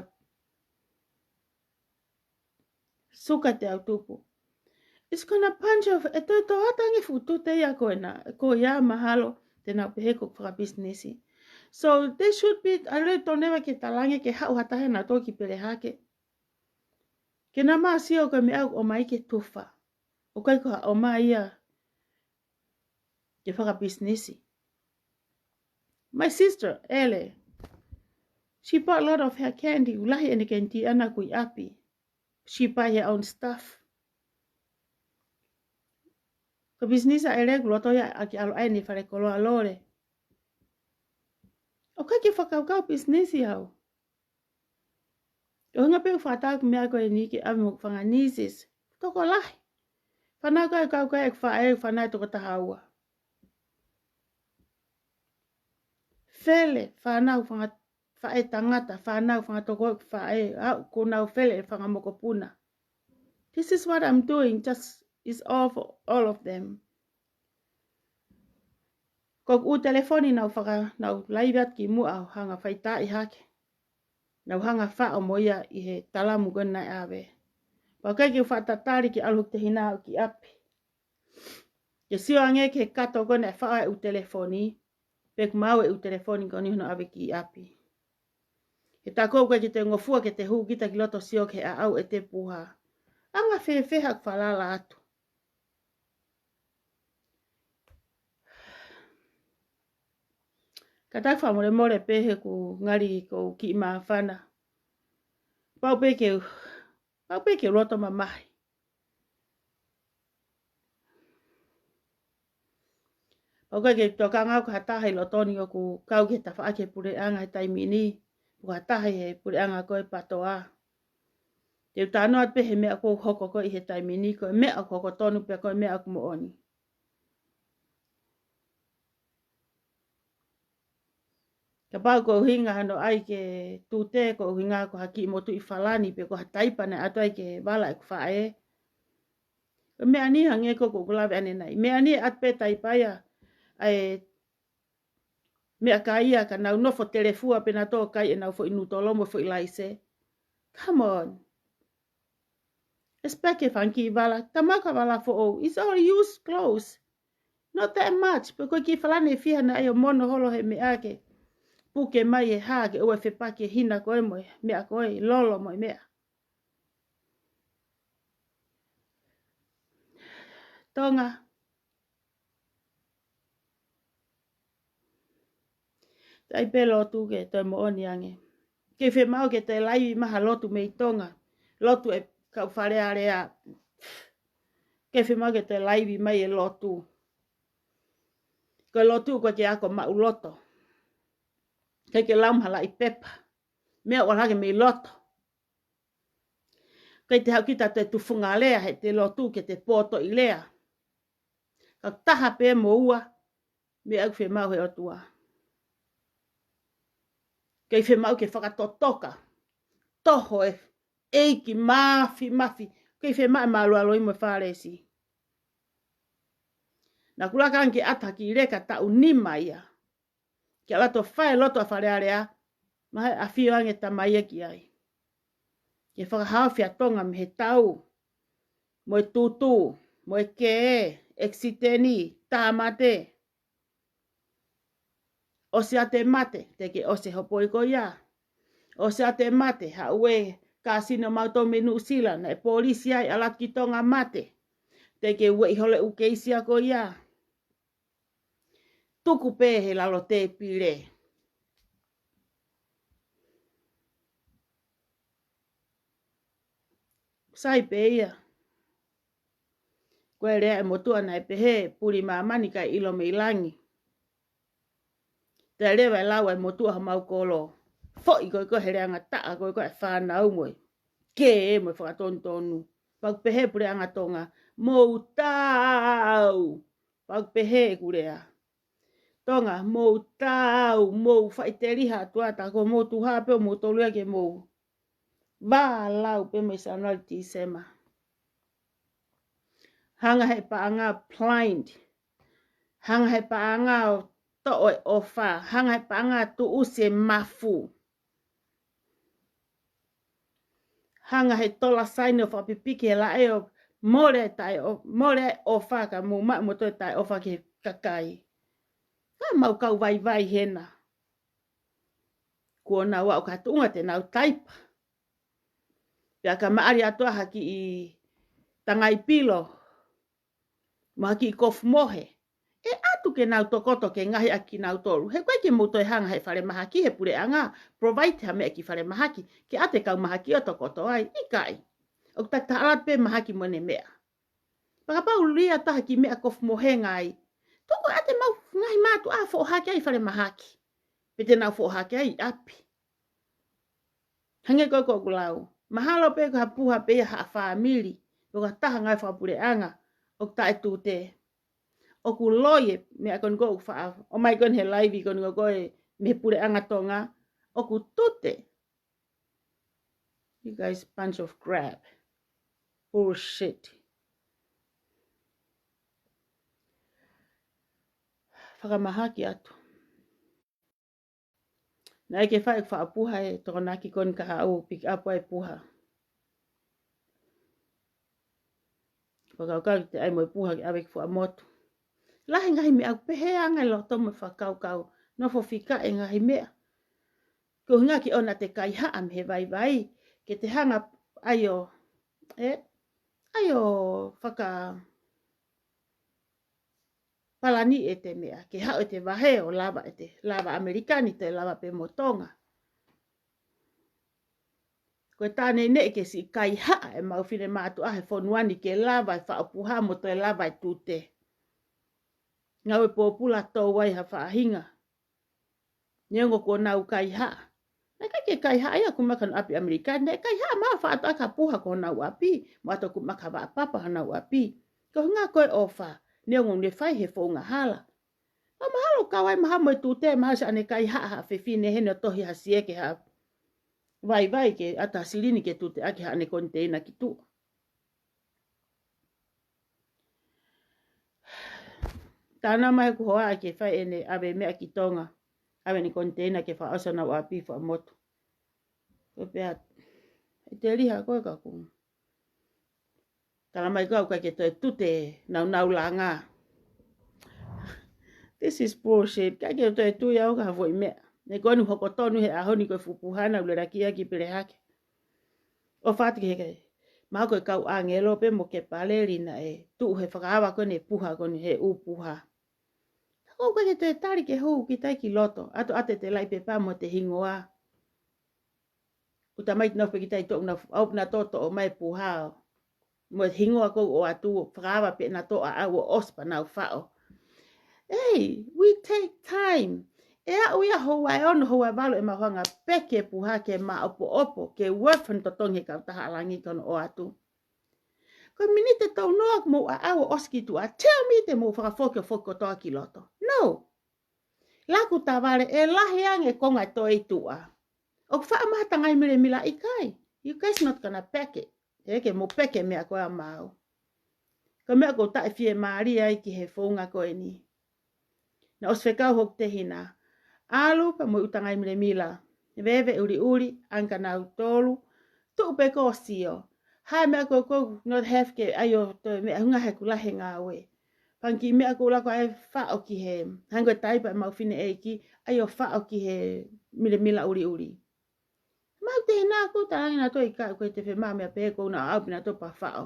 suka ʻe teau tupu. It's gonna punch off, ʻe toe tō atu ange fuʻu tute ia ko ena, ko ia mahalo, te nau pehē ko e fakapisinisi. So, they should be, ʻa e lea tō neva ke talange ke haʻu ha taha ʻo nau tō ki Pelehake. Ke nau mā sio ko e meʻa ʻoku ʻomai ke tufa. ʻOku ʻikai ko ha ʻomai ia ke fakapisinisi. My sister, ʻEle, she bought a lot of her candy, ʻoku lahi ʻene candy ʻana ʻoku ʻi ʻapi. She buy her own stuff. Ko e pisinisi ʻa ʻEle ʻoku loto ia ʻaki ʻalu ʻa ʻene falekoloa lole. ʻOku ʻikai ke fakakaukau pisinisi au. Ko e ʻuhinga pē ʻoku fakatau ki he meʻa ko eni ke ʻave mo hoku fanga nieces. Tokolahi. Fānau ko ē ʻoku kau ko ē ʻeku faʻē, fānau ʻe toko taha ua. fele fānau fanga, faʻē tangata, fānau fanga toko ʻeku faʻē, ʻa ʻoku nau fele e fanga mokopuna. This is what I'm doing, just is all for all of them. Ko ʻeku telefoni naʻá ku faka, naʻá ku laivi atu ki muʻa ʻo hanga fai taʻi hake. Naʻá ku hanga faʻo mo ia ʻi he talamu ko ē naʻe ʻave. Pea ʻikai ke u faʻa tatali ke ʻalu hoku tehina ʻo ki ʻapi. Ke sio ange ki he kato ko ē naʻe faʻo ai ʻeku telefoni, pe ʻoku maau ʻeku telefoni ko eni hono ʻave ki ʻapi. He tā ʻoku ʻikai ke te ngofua ke te hū kita ki loto sio ki he ʻaʻau ʻete puha. Anga fēfē haʻaku falala atu. Ka tau fakamolemole pē he ʻoku ngali ʻoku ou kiʻi māfana. Pau pē ke, pau pē ke u loto mamahi. Pau ʻikai ke tokanga au ki ha taha ʻi loto ni ʻoku kau ki he tafaʻaki ʻo e puleʻanga he taimi ni, pe ko ha taha ʻi he puleʻanga ko ē PATOA. Te u talanoa atu pē he meʻa ʻoku hoko ko ē ʻi he taimi ni, ko e meʻa ʻoku hoko tonu pea ko e meʻa ʻoku moʻoni. Kapau ko e ʻuhinga hono ʻai ke tute, ko e ʻuhinga ko ha kiʻi motuʻi Falani pe ko ha taipa naʻe ʻatu ai ke vala ʻeku faʻē. Ko e meʻa ni hangē ko ʻeku lave ʻanenai. Meʻa ni ʻe ʻatu pē taipa ia, ʻa e meʻakai ia ka nau nofo telefua pē nautolu ʻo kai ʻenau foʻi nūtolo mo e foʻi laise. Come on. Expect e fanga kiʻi vala, tā maʻu ha vala foʻou. It's all used clothes. Not that much. Pe ko e kiʻi Falani ʻe fiha naʻe ʻai ʻo mono holo he meʻa ke puke mai e hā ke ʻoua ʻe fepaki e hina ko ē mo e meʻa ko ē, lolo mo e meʻa. Tonga. Taʻi pē lotu ke toe moʻoni ange. Kei fiemaʻu ke toe laivi mai ha lotu mei Tonga. Lotu ʻa e kau Fale Alea. Kei fiemaʻu ke toe laivi mai e lotu. Ko e lotu ʻoku ʻikai ke ako maʻuloto. ʻIkai ke lau mai ha laʻi pepa. Meʻa ʻoku ʻalu hake mei loto. ʻIkai te haʻu kita ʻo toe tufunga lea heʻete lotu ke te poto ʻi lea. Ka taha pē mo ua, meʻa ʻoku fiemaʻu he ʻOtua. ʻIkai fiemaʻu ke fakatotoka. Toho e ʻEiki Mafimafi. ʻIkai fiemaʻu e mālualoi mo e Fālesi. Naʻá ku laka ange ke ʻata ki leka taʻu nima ia. Ke ʻalu atu ʻo fai e lotu ʻa Fale Alea, mahalo ʻe ʻafio ange e Tamai ia ki ai. Ke fakahaofi ʻa Tonga mei he tau, mo e tutu, mo e kē, ʻekisiteni, tāmate. ʻOsi ʻa e mate, teʻeki ʻosi e hopoi ko ia. ʻOsi ʻa e mate, haʻu e kāsino mautolu mei Nuʻusila, naʻe polisi ai, ʻalu atu ki Tonga mate. Teʻeki ueʻi holo e ʻū keisi ia ko ia. Tuku pē he lalo tēpile. Sai pē ia. Ko e lea ʻa e motuʻa naʻe pehē, puli māmani kae ʻilo mei langi. Toe leva e lau ʻa e motuʻa homau kolo. Foʻi ko ē ko ē he lea ngataʻa ko ē ko ē ʻa e fānau mo e kē mo e fakatonutonu. Pea ʻoku pehē puleʻanga Tonga, mou taau. Pea ʻoku pehē ʻeku lea. Tonga, mou taau, mou faʻiteliha atu ā, tā ko hoʻomou tuha pē ʻo moutolu ia ke mou vālau pē mei Sānuali ki Tīsema. Hanga he paʻanga ʻo blind. Hanga he paʻanga ʻo toʻo e ʻofa. Hanga he paʻanga ʻo tuʻusi e mafu. Hanga he tola saini ʻo fakapipiki he laʻe ʻo mole e taʻe ʻo, mole e ʻofa ka mou maʻu moutolu e taʻe ʻofa ki he kakai. Ka mau kau vaivai hena. Kuo nau aʻu ki ha tuʻunga te nau taipa. Pea ka maʻali atu ʻa ha kiʻi tangai pilo. Mo ha kiʻi kofu mohe. ʻE ʻatu ke nau tokoto ke ngaohi ʻaki kinautolu. He ʻoku ʻikai ke mou toe hanga he falemahaki he puleʻanga. Provide ha meʻa ki falemahaki. Ke ʻatu e kau mahaki ʻo tokoto ai. ʻIkai. ʻOku taki taha ʻalu atu pē mahaki mo ʻene meʻa. Pea kapau ʻoku ʻi ai ha taha kiʻi meʻa kofu mohenga ai. Tuku ʻo ʻatu e mau ngaahi mātuʻa foʻohake ai falemahaki. Pe te nau foʻohake ai ʻapi. Hangē ko ē ko ʻeku lau. Mahalo pē ko ha puha pē ia ha fāmili. Pe ko ha taha ngaahi fakapuleʻanga. ʻOku taʻetute. ʻOku loi e meʻa ko eni ko ē ʻoku faʻa. ʻOmai ko eni he laivi ko eni ko ē ko ē mei he puleʻanga Tonga, ʻoku tute. You guys bunch of crap. Bullshit. Fakamahaki atu. Naʻe ʻikai ke fai ʻeku faʻa puha e Tokonaki ko eni ka haʻu pick up ai e puha. Fakakaukau ke ʻai mo e puha ke ʻave ki Fuaʻamotu. Lahi e ngaahi meʻa ʻoku pehē ange loto mo e fakakaukau. Nofo fika e ngaahi meʻa. Ko e ʻuhinga ke ʻoua te kaihaʻa mei he vaivai. Ke te hanga ʻai ʻo, ē, ʻai ʻo faka palani ʻete meʻa, ke haʻu ʻete vahe ʻo lava ʻete, lava ʻAmelika ni, toe lava pē mo Tonga. Ko e taʻane neʻe ke siʻi kaihaʻa ʻemau finemātuʻa he fonua ni ke lava e faʻu puha mo toe lava e tute. Ngāue pōpula tō ai ha faʻahinga. Neongo kuo nau kaihaʻa. Naʻe ʻikai ke kaihaʻa ia ʻo kumi mai ki honau ʻapi ʻAmelika, naʻe kaihaʻa mai ʻo faʻu atu ʻaki ha puha ki honau ʻapi, mo ʻoatu ʻo kumi mai ki ha vaʻa papa honau ʻapi. Ko e ʻuhinga ko e ʻofa, neongo ne fai he founga hala. Ka mahalo kau ai mahalo mo e tute, mahalo siʻane kaihaʻa ha fefine heni ʻo tohi ha sieke ha vaivai ke ʻatu ha silini ke tute ʻaki haʻane koniteina ki tuʻa. Tānaki mai ʻeku hoa ke fai ʻene ʻave meʻa ki Tonga. ʻAve ʻene koniteina ke fakaʻosi honau ʻapi Fuaʻamotu. Ko e pehē, ʻe te liha koe ka ku. Tala mai ko au ʻikai ke toe tute naunau langa. This is bullshit. ʻIkai ke toe tui au ki ha foʻi meʻa. Ne ko eni hoko tonu he ʻaho ni ko e fuʻu puha naʻa ku lelaki ʻaki pele hake. ʻOfa atu ki he kai. Mahalo ko e kau ʻāngelo pē mo Kepaleli naʻe tuʻu he fakaava ko eni e puha ko eni he ʻū puha. Ka ko au ʻikai ke toe tali ke hū kita ki loto. ʻAtu ʻete laʻi pepa mo ʻete hingoa. ʻOku tamaiki nofo pē kita ʻi toʻo na ʻaupina toʻo mai puha. Mo e hingoa ko ē ʻoatu, fakaava pē naʻa toʻo ʻa au ʻo ʻosi pea nau faʻo. Hey, we take time. ʻE aʻu ia houa ʻe ono, houa ʻe valu ʻemau hanga peke puha ke maʻopoʻopo, ke worth hano totongi he kautaha ʻa langi ki hono ʻoatu. Ko e miniti ʻe tolu noa ʻoku mou ʻaʻau ʻo ʻosi ki tuʻa, tell me te mou fakafoki ʻo foki kotoa ki loto. No. Laku tavale, ʻe lahi ange e konga ʻe toe ʻi tuʻa. ʻOku faʻa maha tangai milemila ʻikai. You guys not gonna pack it. ʻE ke mou peke meʻa ko ē ʻa maʻau. Ko e meʻa ʻoku ou taʻefiemālie ai ki he founga ko eni. Naʻe ʻosi fekau hoku tehina. ʻAlu pē mo e ʻū tangai milemila. Veve ʻuliʻuli, ʻange kia nautolu. Tuʻu pē ʻo sio. Hā e meʻa ʻoku ou not have ke ʻai ʻo toe meʻa, ʻuhinga he ʻoku lahi e ngāue. Pea ko e kiʻi meʻa ʻoku ou lava ʻo faʻo ki he. Hangē ko e taipa ʻemau fineʻeiki, ʻai ʻo faʻo ki he milemila ʻuliʻuli. Mau te hina ʻoku ou talaange naʻa toe ʻikai ko e te fiemaʻu meʻa pehē ko ena ʻaupina toʻo pea faʻo.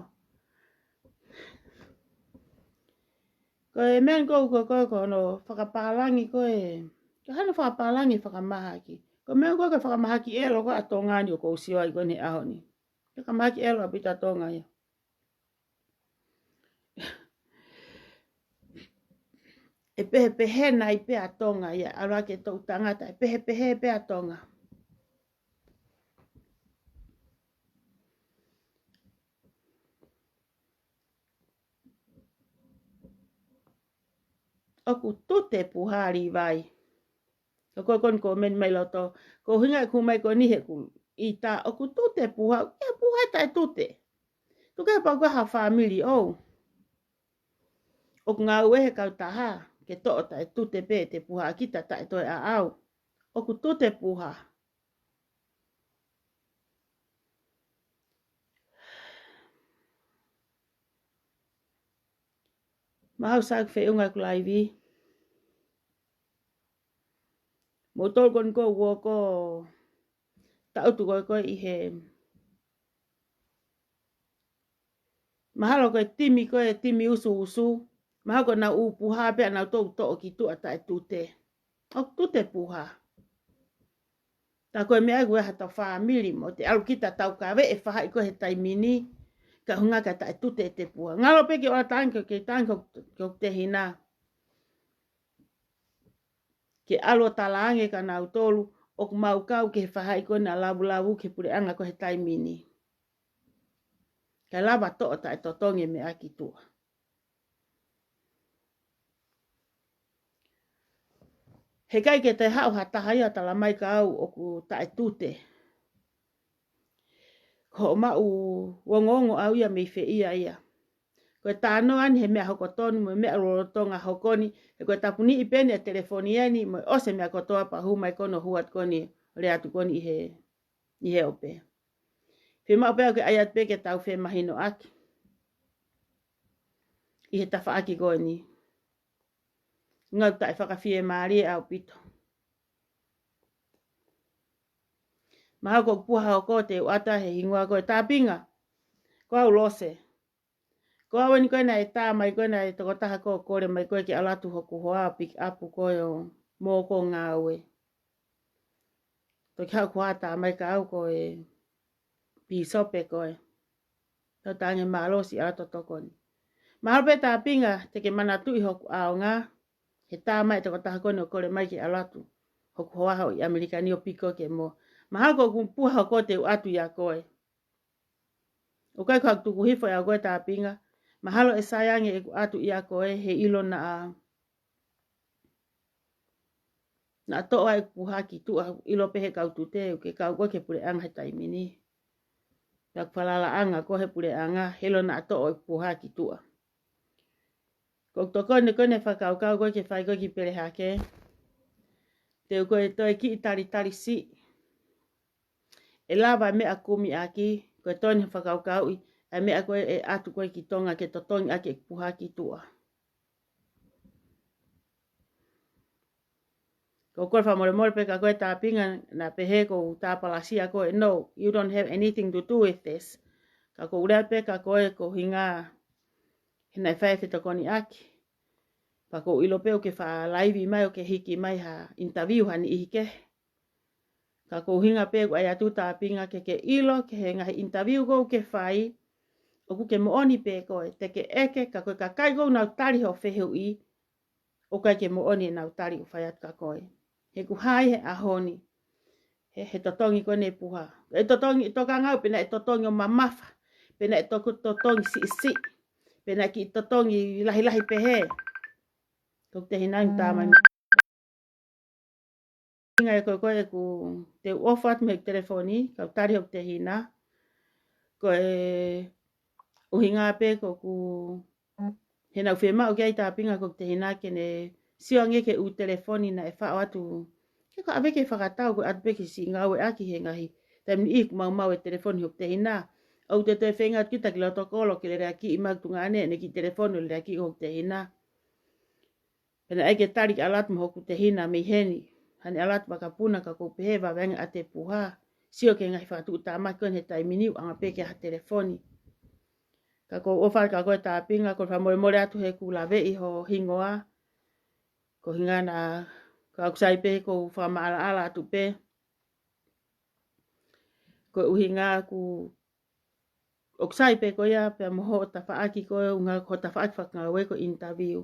Ko e meʻa ko ē ko ē ko hono fakapālangi ko ē. Ko hano fakapālangi fakamahaki. Ko e meʻa ko ē ko e fakamahaki ʻelo ko ē ʻa Tonga ni ʻoku ou sio ai ko eni he ʻaho ni. Fakamahaki ʻelo ʻaupito ʻa Tonga ia. ʻE pehepehē nai pē ʻa Tonga ia, ʻalu hake e toʻu tangata, ʻe pehepehē pē ʻa Tonga. ʻOku tute puha Līvai. Ko e ko eni ko e meʻa mai loto. Ko e ʻuhinga ʻeku mai ko eni he ʻoku ʻita ʻoku tute puha, ʻikai puha taʻetute. Tuku ke pau ko ha fāmili ʻoku ngāue he kautaha, ke toʻo taʻetute pē ʻete puha kita taʻe toe ʻaʻau. ʻOku tute puha. Mahalo sai ʻeku feʻunga ʻeku laivi. Mou tolu ko eni ko ē ʻoku ou taʻutu ko ē ko ē ʻi he. Mahalo ko e timi ko ē timi usuusu. Mahalo ko ʻenau ʻū puha pē ʻa nautolu toʻo ki tuʻa taʻetute. ʻOku tute puha. Tā ko e meʻa ʻoku ʻi ai haʻatau fāmili mo te ʻalu kita taukaveʻi e faʻahi ko ē he taimi ni. Ka ʻuhinga ka taʻetute ʻete puha. Ngalo pē ke ʻoua tangi ke tangi ko, ko te hina. Ke ʻalu ʻo talaange kia nautolu, ʻoku mau kau ki he faʻahi ko ē naʻa lavulavu ki he puleʻanga ko ē he taimi ni. Kae lava toʻo taʻetotongi e meʻa ki tuʻa. Heʻikai ke toe haʻu ha taha ia ʻo tala mai kia au ʻoku taʻetute. Ko hoʻo maʻu ongoongo ʻau ia mei fē ia ia. Ko e talanoa ni he meʻa hoko tonu mo e meʻa lolotonga hoko ni, he ko e tapuniʻi pē eni e telefoni eni mo e ʻosi e meʻa kotoa pea hū mai ko eni ʻo hū atu ko eni ʻo lea atu ko eni ʻi he, ʻi he ope. Fiemaʻu pē au ke ʻai atu pē ke tau femahinoʻaki ʻi he tafaʻaki ko eni. Ngau taʻe fakafiemālie ʻaupito. Mahalo ko e puha hoko te u ʻata he hingoa ko e Tapinga. Ko au Lose. Ko au eni ko ē naʻe tā mai ko ē naʻe tokotaha ko ē kole mai ko ē ke ʻalu atu hoku hoa pick up ko ē ʻo mou ko ngāue. Toki haʻu ko ē tā mai kia au ko e pīsope ko ē. Tau tange mālō siʻa tokoni. Mahalo pē Tapinga te ke manatuʻi hoku ʻaonga, he tā mai e tokotaha ko eni ʻo kole mai ke ʻalu atu hoku hoa ʻi ʻAmelika ni ʻo pick up ke mou. Mahalo ko hoku puha hoko te u ʻatu ia koe. ʻOku ʻikai ko haʻaku tuku hifo ʻe au koe Tapinga. Mahalo ʻe sai ange ʻeku ʻatu ia koe he ʻilo naʻa, naʻa toʻo ai ʻeku puha ki tuʻa, ʻilo pē he kau tute ʻoku ke kau koe ki he puleʻanga he taimi ni. Pea ʻoku falalaʻanga ko ē he puleʻanga, he ʻilo naʻa toʻo ʻeku puha ki tuʻa. Ko e tokoni ko eni e fakakaukau ko ē ke fai ko ē ki Pelehake. Te u ko e toe kiʻi talitali siʻi. ʻE lava e meʻa kumi ʻaki, ko e tokoni fakakaukauʻi, e meʻa ko ē ʻe ʻatu ko ē ki Tonga ke totongi ʻaki ʻeku puha ki tuʻa. Ko e kole fakamolemole pē kia koe Tapinga naʻa pehē ʻoku ou tāpalasia koe. No, you don't have anything to do with this. Ka ʻoku ou lea pē kia koe ko e ʻuhinga he naʻe fai e fetokoniʻaki. Pea ʻoku ou ʻilo pē ʻoku ke faʻa laivi mai ʻoku ke hiki mai ha interview ha niʻihi kehe. Ka ko e ʻuhinga pē ʻoku ʻai atu Tapinga ke ke ʻilo ki he ngaahi interview ʻoku ke fai, ʻoku ke moʻoni pē koe, te ke ʻeke, ka ko e kakai ʻoku nau tali hoʻo fehuʻi, ʻoku ʻikai ke moʻoni ʻenau tali ʻoku fai atu kia koe. He ʻoku hā ʻi he ʻaho ni, he, he totongi ko eni e puha. ʻE totongi, tokanga au pe naʻe totongi ʻo mamafa, pe naʻe toku totongi siʻisiʻi, pe naʻe kiʻi totongi lahilahi pehē. Ko ʻeku tehina ʻoku tā mai. ʻUhinga ē ko e, ko e ʻoku te u ʻofa atu mei he telefoni, kau tali hoku tehina. Ko e ʻuhinga pē ʻoku he naʻa ku fiemaʻu ke ʻai Tapinga ko hoku tehina ke ne sio ange ki he ʻū telefoni naʻe faʻo atu. Ke ko ʻave ke fakatau ko e ʻatu pē ke siʻi ngāueʻaki he ngaahi taimi ni ʻoku maumau e telefoni hoku tehina. ʻOku te toe feinga atu kita ki loto kolo ke lele ʻaki ʻi mautungane ʻene kiʻi telefoni ʻo lele ʻaki hoku tehina. Pea naʻe ʻai ke tali ke ʻalu atu mo hoku tehina mei heni. Hane ʻalu atu vakapuna ka ʻoku ou pehē vave ange ʻa e puha. Sio ki he ngaahi fakatuʻutāmaki ko eni he taimi ni ʻoku ʻanga pē ke ʻai ha telefoni. Ka ʻoku ou ʻofa kia koe Tapinga, ʻoku ou fakamolemole atu he ʻoku ou laveʻi ho hingoa. Ko e ʻuhinga naʻa, ka ʻoku sai pē ʻoku ou fakamaʻalaʻala atu pē. Ko e ʻuhinga ʻoku ʻoku sai pē ko ia pea mo hoʻo tafaʻaki ko e ʻuhinga ko hoʻo tafaʻaki fakangāue ko e interview.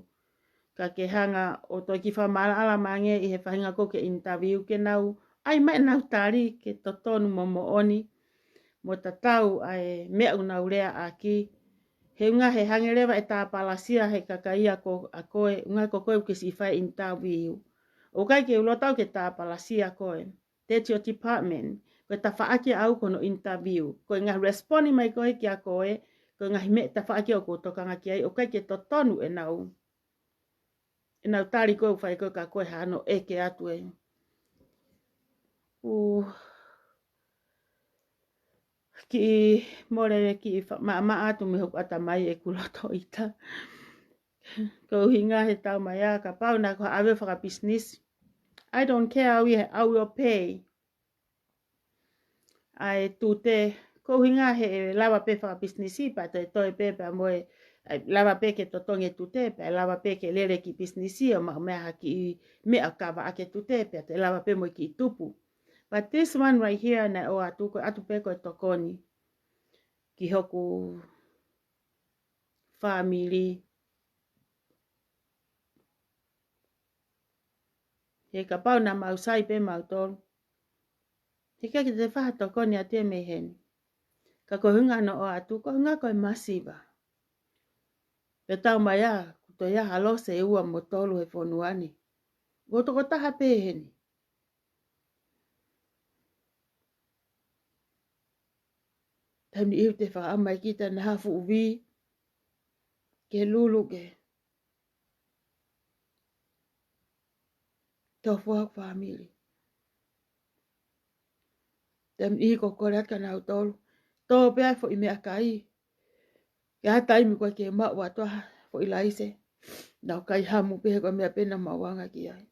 Ka ke hanga ʻo toe kiʻi fakamaʻalaʻala mai ange ʻi he faʻahinga ʻoku ke interview ke nau ʻai mai ʻenau tali ke totonu mo moʻoni mo tatau ʻa e meʻa ʻoku nau lea ʻaki. He ʻuhinga he hangē leva ʻe tāpalasia he kakai ia ko ē ʻa koe, ʻuhinga ko koe ʻoku ke siʻi fai interview. ʻOku ʻikai ke u loto au ke tāpalasia koe. That's your department. Ko e tafaʻaki ʻaʻau ko hono interview. Ko e ngaahi respond mai ko ē kia koe, ko e ngaahi meʻa tafaʻaki ʻoku ou tokanga ki ai, ʻoku ʻikai ke totonu ʻenau, ʻenau tali ko ē ʻoku fai ko ē kia koe hano ʻeke atu ē. ʻOku kiʻi mole kiʻi fa-, maʻamaʻa atu mei hoku ʻatamai ʻeku loto ʻita. Ko e ʻuhinga he taʻu mai ā, kapau naʻa ku ʻave fakapisinisi. I don't care, I will, I will pay. ʻA e tute, ko e ʻuhinga he lava pē fakapisinisi, pea toe toe pē, pea mo e, ʻe lava pē ke totongi e tute, pea lava pē ke lele kiʻi pisinisi, ʻo maʻu meʻa ha kiʻi meʻa kava ʻaki e tute, pea toe lava pē mo e kiʻi tupu. But this one right here, naʻe ʻoatu, ko e ʻatu pē ko e tokoni ki hoku fāmili. He kapau naʻa mau sai pē mautolu. He ʻikai ke te fai ha tokoni atu ia mei heni. Ka ko e ʻuhinga naʻe ʻoatu, ko e ʻuhinga ko e masiva. Pea taʻu mai ā, ʻoku toe ʻi ai ha lose ʻe ua mo tolu he fonua ni. Ko e tokotaha pē heni. Taimi ʻe niʻihi te fakaʻamu mai kita ʻi ha fuʻu vī ke lulu ke tofu ʻa e fāmili. Taimi ʻe niʻihi ko e kole atu kia nautolu, tō pē ʻa e foʻi meʻakai. Ke ʻi ai ha taimi ko ē ke maʻu atu ʻa e foʻi laise, nau kai hamu pē he ko e meʻa pē naʻa mau anga ki ai.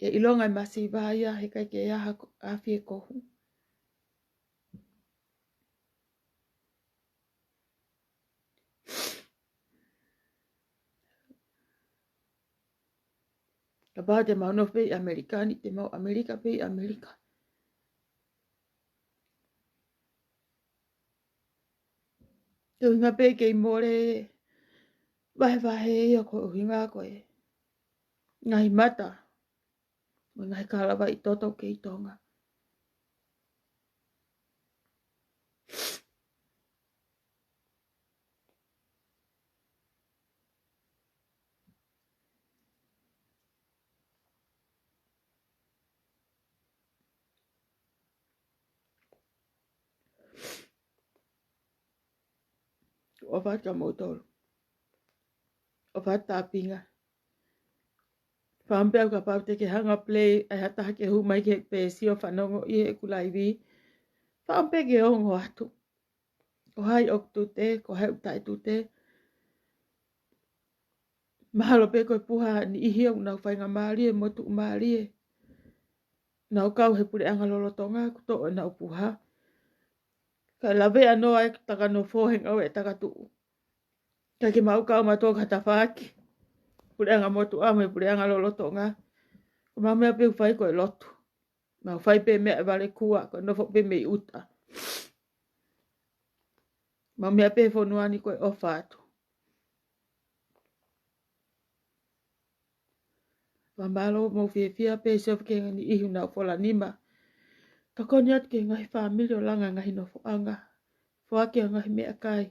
ʻE ʻilonga e masiva ia, heʻikai ke ʻi ai ha ko-, ʻa e fie kohu. Kapau te mau nofo pē ʻi ʻAmelika ni, te mau ʻAmelika pē ʻi ʻAmelika. Ko e ʻuhinga pē kei mole vahevahe ia, ko e ʻuhinga ko e ngaahi mata mo e ngaahi kalava ʻi toto kei Tonga. ʻOfa atu kia moutolu. ʻOfa atu, tāpinga. Fakaʻamu pē au kapau te ke hanga play, ʻai ha taha ke hū mai ki he peesi ʻo fanongo ʻi heʻeku laivi. Fakaʻamu pē ke ongo atu. Ko hai ʻoku tute, ko hai ʻoku taʻetute. Mahalo pē ko e puha ʻa e niʻihi ʻoku nau faingamālie mo tuʻumālie. Nau kau he puleʻanga lolotonga, kuo toʻo ʻenau puha. Kae laveʻi ʻa e noa ʻa e takanofo he ngāue ʻa e takatuʻu. Kae ke mau kau mātuʻa ka tafaʻaki. Puleʻanga motuʻa mo e puleʻanga lolotonga. Ko ʻemau meʻa pē ʻoku fai ko e lotu. Mau fai pē meʻa ʻi valekua, ko e nofo pē mei ʻuta. Mau meʻa pē fonua ni ko e ʻofa atu. Fakamālō mo e fiefia pē ʻi he siʻi fefine ʻi he ʻuhinga ʻo e fola nima. Tokoni atu ki he ngaahi fāmili ʻo langa ngaahi nofoʻanga. Foaki ʻa e ngaahi meʻakai.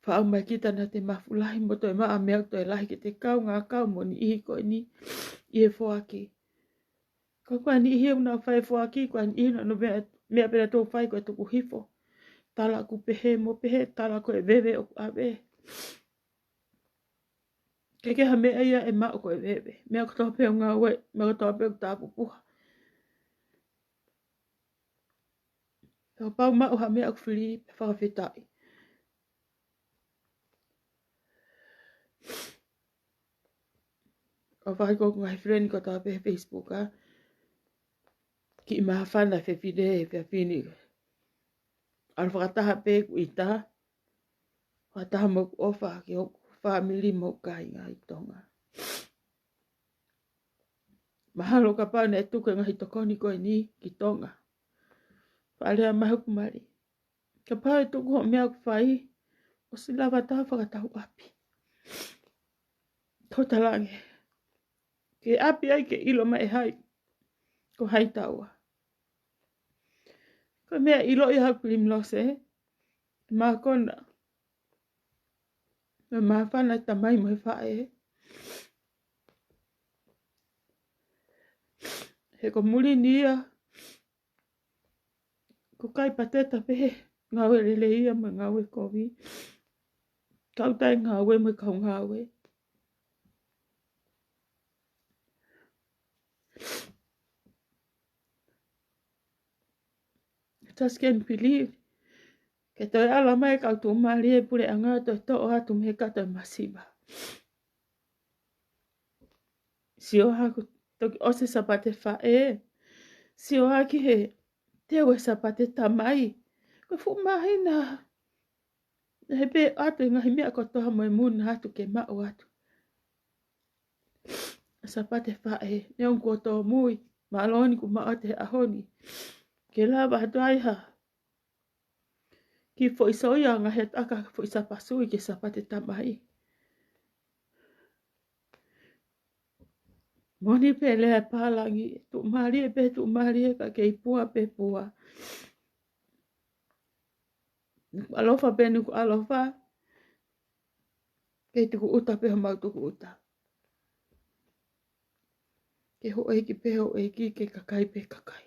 Fakaʻamu mai kita naʻa te mafu lahi mo toe maʻu ʻa e meʻa ʻoku toe lahi ke te kaungā kau mo e niʻihi ko eni ʻi he foaki. Ka ko e niʻihi ʻoku nau fai foaki, ko e niʻihi naʻa nau meʻa, meʻa pē naʻa nau fai ko e tuku hifo. Tala ʻoku pehē mo pehē, tala ko e veve ʻoku ʻave. ʻIkai ke ʻi ai ha meʻa ia ʻe maʻu ko e veve. Meʻa kotoa pē ʻoku ngāue, meʻa kotoa pē ʻoku tāpupuha. Kapau maʻu ha meʻa ʻoku fili, pea fakafetaʻi. ʻOfa atu ki hoku ngaahi friend kotoa pē he Facebook, ā. Kiʻi māfana fefine, fefine. ʻAlu fakataha pē ʻeku ʻita. Fakataha mo ʻeku ʻofa ki hoku fāmili mo e kāinga ʻi Tonga. Mahalo kapau naʻe tuku e ngaahi tokoni ko eni ki Tonga, fakalea mai hoku mali. Kapau ʻe tuku hoʻo meʻa ʻoku fai, ʻosi lava taha fakatau ʻapi. Ko e talaange ke ʻapi ai ke ʻilo mai ʻe hai ko hai taua. Ko e meʻa ʻiloʻi ʻa Primrose, mākona, mo e māfana e tamai mo e faʻē. He ko muli ni ia, ko e kai pateta pē he ngāue lelei ia mo e ngāue kovi. Kau taʻe ngāue mo e kau ngāue. Just can't believe. Ke toe ala mai e kau tuʻumālie puleʻanga toe toʻo atu mei he kato e masiva. Sio hake toki ʻosi e Sāpate Faʻē. Sio hake he teu e Sāpate Tamai. Ko e fuʻu māhina. He pē ʻoatu e ngaahi meʻa kotoa mo e muna atu ke maʻu atu e Sāpate Faʻē. Neongo kuo tōmui, mālō ni kuo maʻu atu he ʻaho ni. Ke lava atu ai ha kiʻi foʻi soia ngaahi ʻataka foʻi sāpasui ki he Sāpate Tamai. Moʻoni pē lea e pālangi, tuʻumālie pē tuʻumālie ka kei pua pē pua. Nuku ʻalofa pē nuku ʻalofa. Kei tukuʻuta pē homau tukuʻuta. Ke houʻeiki pē houʻeiki, ke kakai pē kakai.